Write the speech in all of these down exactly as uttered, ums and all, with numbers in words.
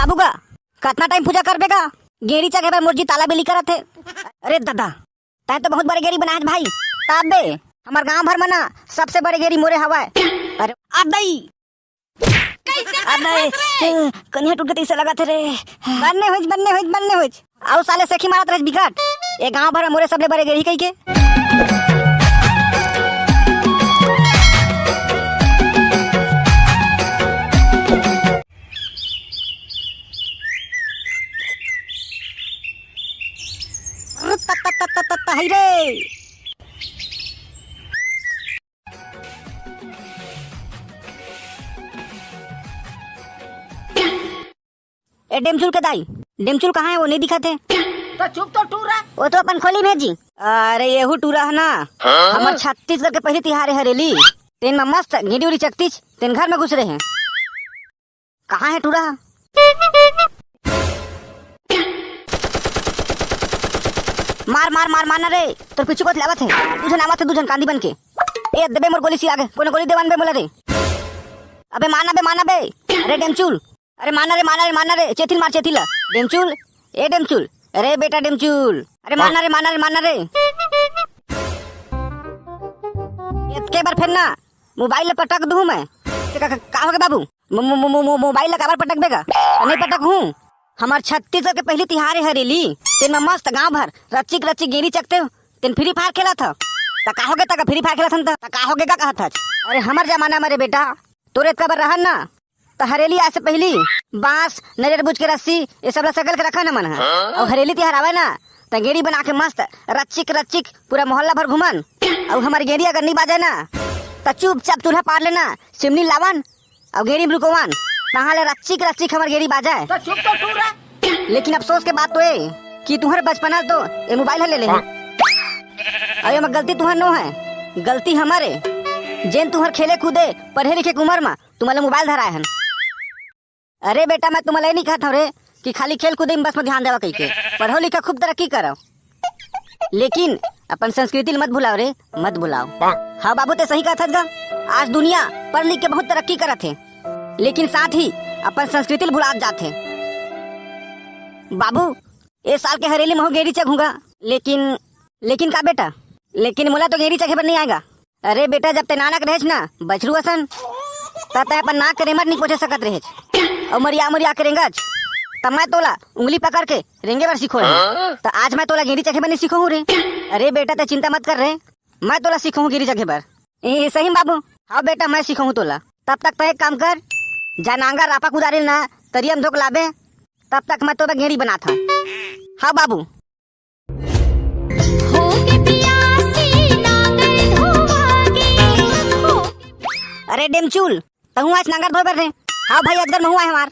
बाबू गा, कतना टाइम पूजा करबे गा? गेड़ी चघे बर मोर जी ताला बेली करत हे। अरे दादा, तैं तो बहुत बड़े गेड़ी बनाए हस भाई। ताबे हमर गांव भर म ना सबसे बड़े गेड़ी मोरे हवय। अरे आ दई। कैसे आ दई, फंस रे? कनिहा टूट के तइसे लगत हे रे। बन्ने होइच, बन्ने होइच, बन्ने होइच। अउ साले सेखी मारत रहिस बिकट। ए गांव भर म मोरे सबले बड़े गेड़ी कहिके। अरे त, त, त, त, त, त, हई रे। ए डेमचुल के दाई, डेमचुल कहाँ हे? वो नहीं दिखत हे। तो चुप तो टूरा। वो तो अपन खोली में जी। अरे येहू टूरा हे ना। हाँ? हमर छत्तीसगढ़ के पहली तिहार हे हरेली। तेन म मस्त गेड़ी उड़ी चकतीच, तेन घर में घुस रहे हैं। कहाँ हे टूरा? मार, मार, मार, मार ना रे। तोर पीछू कोत लावत हे। दू झन आवत हे, दू झन कांदी बन के। ए, देबे मोर गोली सिला के। कोनो गोली देवान बे मोला रे। अबे मार ना बे, मार ना बे। अरे डेमचुल। अरे मार ना रे, मार ना रे, मार ना रे। चेथिल मार, चेथिल ला। डेमचुल। ए डेमचुल। अरे बेटा डेमचुल। अरे मार ना रे, मार ना रे, मार ना रे। एतके बार फेर ना मोबाइल ल पटक दूं मैं। का, का, का होगे बाबू? मो-, मो-, मो-, मो-, मो-, मोबाइल ल काबर पटकबे गा? नहीं पटकहूं। हमर छत्तीसगढ़ के पहली तिहार हे हरेली। तेन म मस्त गांव भर रचिक रचिक गेड़ी चकते हो। तेन Free Fire खेलत ह। त का होगे त का Free Fire खेलत हन त? त का होगे का कहत हच? अरे हमर जमाना म रे बेटा, तोरे एतका बर रहन ना। त हरेली आए से पहली बांस, नरियर, बुच के रस्सी, ये सब ला सकेल के रखन हमन ह। अउ हरेली तिहार आवय ना, त गेड़ी बना के मस्त रचिक रचिक पूरा मोहल्ला भर घूमन। अउ हमर गेड़ी अगर नहीं बाजय ना, त चुपचाप चूल्हा पार लेना, सिमनी लावन, अउ गेड़ी में रुकवान, तहाँ ले रचिक रचिक हमर गेड़ी बाजय। तो चुप तो टूरा। लेकिन अफसोस के बात तो ए कि तुहर बचपना तो ए मोबाइल ह ले ले हे। अउ एमा गलती तुहर नो हे, गलती हमर ए। जेन तुहर खेले कूदे, पढ़े लिखे के उमर म तुमन ल मोबाइल धराए हन। अरे बेटा, मैं तुमन ल ए नहीं कहत हंव रे कि खाली खेल कूदे में बस में ध्यान देवा कहिके। पढ़ो लिखो, खूब तरक्की करो, लेकिन अपन संस्कृति ल मत भुलाओ रे, मत भुलाओ। हाँ बाबू, ते सही कहत हस गा। आज दुनिया पढ़ लिख के बहुत तरक्की करत हे, लेकिन साथ ही अपन संस्कृति ल भुलात जात हे। बाबू, ए साल के हरेली महू गेड़ी चघूंगा, लेकिन, लेकिन का बेटा? लेकिन मोला तो गेड़ी चघे बर नहीं आएगा। अरे बेटा, जब ते नानक रहेच ना, बछरू असन, त तैं अपन नाक के रेमट नहीं पोंछे सकत रहेच। अउ मरिया मरिया के रेंगच, त मैं तोला उंगली पकड़ के रेंगे बर सिखोए हंव। त आज मैं तोला गेड़ी चघे बर नहीं सिखोहूं रे। अरे बेटा, ते चिंता मत कर रे, मैं तोला सिखोहूं गेड़ी चघे बर। ए, सही में बाबू? हाँ बेटा, मैं सिखोहूं तोला। तब तक तैं एक काम कर, जा नांगर, रापा, कुदारी ल ना तरिया म धोक लाबे, तब तक मैं तोला गेड़ी बनात हंव। हाँ बाबू। होके पियासी नांगर धोवागे, हो। अरे डेमचुल, तहूं आएच नांगर धोए बर रे? हाँ भाई, अजगर महूं आए हमार।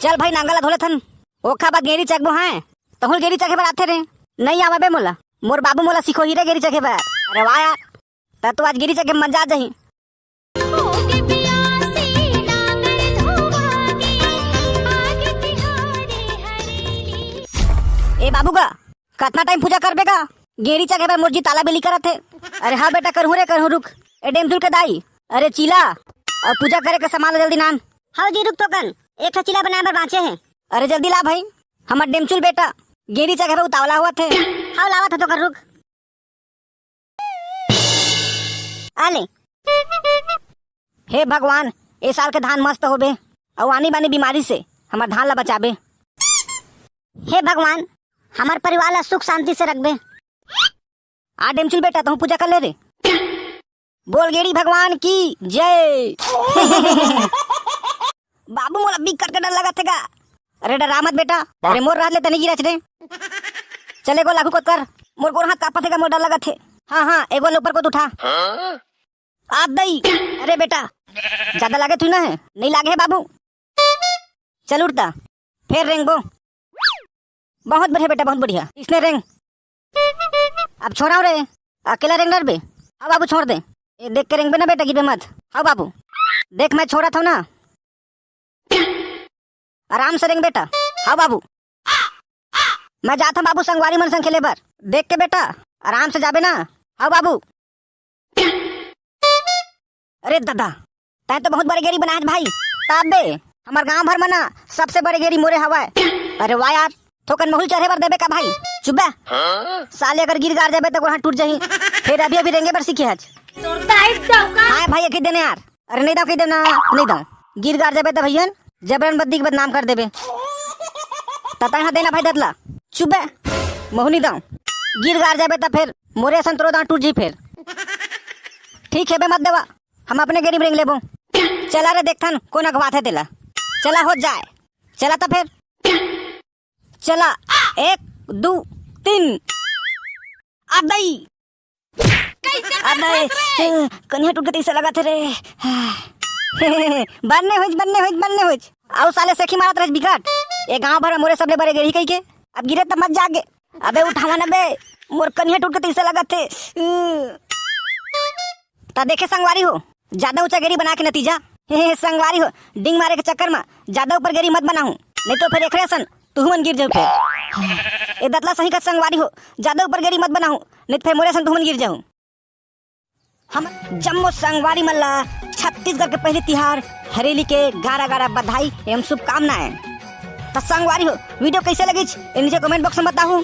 चल भाई, नांगर ला धो लेथन, ओखर बाद गेड़ी चघबो हैं। तहूं गेड़ी चघे बर आथे रे? नहीं आवे बे मोला, मोर बाबू मोला सिखोही रे गेड़ी चघे बर। अरे वाह यार, त तो आज गेड़ी चघे म मजा आ जाही। होके पियासी नांगर धोवागे, आगे तिहारे हरेली। ए बाबू गा, कतना टाइम पूजा करबे गा? गेड़ी चघे बर मोर जी ताला बेली करत हे। अरे हाँ बेटा, करहूं रे, करहूं, रुक। ए डेमचुल के दाई, अरे चीला अउ पूजा करे के सामान ला जल्दी लान। हव जी, रुक तो कन, एक ठो चीला बनाए बर बांचे हे। अरे जल्दी ला भाई, हमर डेमचुल बेटा गेड़ी चघे बर उतावला होवत हे। हव, लावत हंव तो कन, रुक। आ ले। हे भगवान, ए साल के धान मस्त होबे, अउ आनी बानी बीमारी से हमर धान ला बचाबे। हे भगवान, हमर परिवार ला सुख शांति से रखबे। आ डेमचुल बेटा, तहूं पूजा कर ले रे। बोल गेड़ी भगवान की जय। बाबू, मोला बिकट के डर लगत हे गा। अरे डरा मत बेटा, अरे मोर रहत ले तनी गिरच रे। चल एगो लागू कोत कर, मोर गोड़ हाथ कांपत हे गा, मोर डर लगत हे। हाँ हाँ, एगो ले ऊपर कोत उठा। आ दई। अरे बेटा, जादा लागे थोड़ी ना हे। नहीं लागे हे बाबू। चल उठ त, फेर रेंगबो। बहुत बढ़िया बेटा, बहुत बढ़िया। इसने रेंग। अब छोड़व रे, अकेला रेंग डरबे? हाँ बाबू, छोड़ दे। ए, देख के रेंगबे ना बेटा, गिरबे मत। हाँ बाबू, देख मैं छोड़त हंव ना। आराम से रेंग बेटा। हाँ बाबू। मैं जात हंव बाबू संगवारी मन संग खेले बर। देख के बेटा, आराम से जाबे ना। हाँ बाबू। अरे दादा, तैं तो बहुत बड़े गेड़ी बनाए हस भाई। ताबे हमर गांव भर म ना सबसे बड़े गेरी मोरे हवय। अरे वाह यार, थोकन महूं ल चढ़े बर देबे का भाई? चुप बे। साले अगर गिर गार जाबे त गोड़ हाथ टूट जाही। फेर अभी अभी रेंगे बर सीखे हच। तोर दाई दव का? हां भाई, एक ही देने यार। अरे नहीं दव, कहि दे ना, नहीं दव। गिर गार जाबे त भइयन जबरन बद्दी के बदनाम कर देबे। त तंहा देना भाई दतला। चुप बे, महूं नहीं दव। गिर गार जाबे त फेर मोरे असन तोरो दांत टूट जाही फेर। ठीक हे बे, मत देवा, हम अपने गेरी म रेंग लेबो। चला रे, देखथन कोन अगवात हे तेला। चला, हो जाए। चला त फेर। चला, एक, दू, तीन। आ दई। अबे, कनिहा टूट के तइसे लगत हे रे। बन्ने होइच, बन्ने होइच, बन्ने होइच। अउ साले सेखी मारत रहिस बिकट। ए गांव भर म मोरे सबले बड़े गेरी कहिके। अब गिरे त मत जागे। अबे उठावा ना बे, मोर कनिहा टूट के तइसे लगत हे। त देखे संगवारी हो, जादा ऊंचा गेरी बनाय के नतीजा। हे, हे, संगवारी हो, डिंग मारे के चक्कर म जादा ऊपर गेरी मत बनाहू, नहीं तो फेर एकरे असन तुहू मन गिर जाहू फेर। ए दतला सही कथ संगवारी हो, जादा ऊपर गेरी मत बनाहू, नहीं तो फेर मोरे असन तुहू मन गिर जाहू। हम जम्मो संगवारी मन ला छत्तीसगढ़ के पहली तिहार हरेली के गाड़ा गाड़ा बधाई एवं शुभकामनाएं। त संगवारी हो, video कइसे लगिच, ए नीचे comment box म बताहू।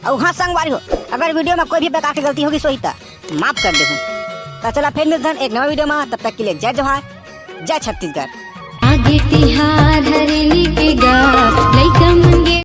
अउ हां संगवारी हो, अगर video म कोई भी प्रकार के गलती होगिस होही त माफ कर देहू। त चला फेर मिलथन एक नवा video म, तब तक के लिए जय जोहार, जय छत्तीसगढ़। आगे तिहार हरेली के गा, लइका मन गे